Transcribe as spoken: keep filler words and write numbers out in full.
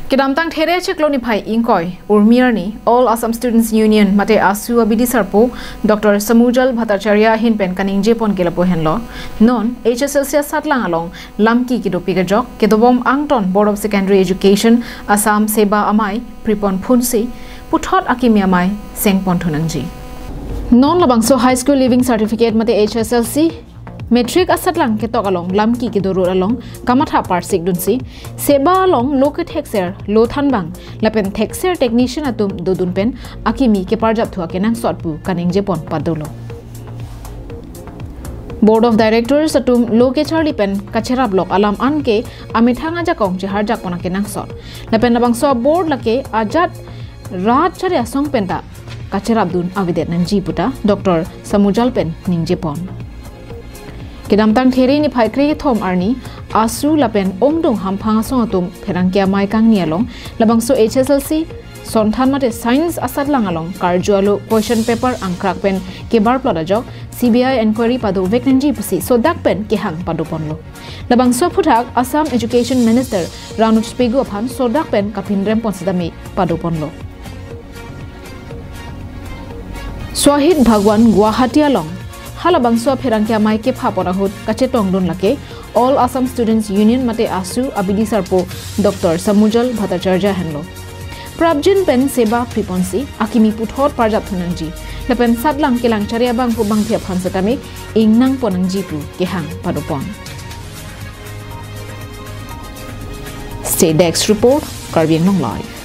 Kedamtang There chiklo niphai ingkoi Urmi arni All Assam Students Union mate AASU abidi sarpo Doctor Samujal Bhattacharya ahin pen kaningjepon ke lapu henlo. Non H S L C asatlang along lamki kedopi kejok kedobom angton Board of Secondary Education Assam SEBA amei pripon phunsi puthot akimi amei sengpon thunangji. Non labangso High School Leaving Certificate mate H S L C Matric asatlang ketok along lamki kedo rut along kamatha parsik dunsi SEBA along lo kethekser lo thanbang lapen thekser technician atum dodun pen akimi keparjap thu akenangsot pu kaningjepon padolo. Board of Directors atum lo kecharli pen kacherap lok alam anke amethang ajakong cheharjakpon akenangsot. Lapen labangso board lake ajat rat chari asong penta kacherap dun avedet nangji puta Doctor Samujal pen ningjepon. Kedamtang There niphai kre kethom arni AASU lapen ongdung hamphang asong atum pherangke amei kangni along labangso H S L C sonthan mate science asatlang along karju alo question paper angkrak pen kebarplot ajok C B I inquiry padovek nangji pusi sodak pen kehang padoponlo. Labangso aphuthak Assam Education Minister Ranoj Pegu aphan sodak pen kaphinrempon setame padoponlo. Shahid Bhawang Guwahati along halabangso apherangke amei kephapon ahut kachetongdun lake All Assam Students Union mate AASU abidi sarpo Doctor Samujal Bhattacharya henlo. Prapjin pen SEBA priponsi akimi puthot parjap thunangji lapen satlang kelang chari abang pu bangthi aphan setame ingnangpon nangji pu kehang padopon. State Desk Report, Karbi Anglong Live.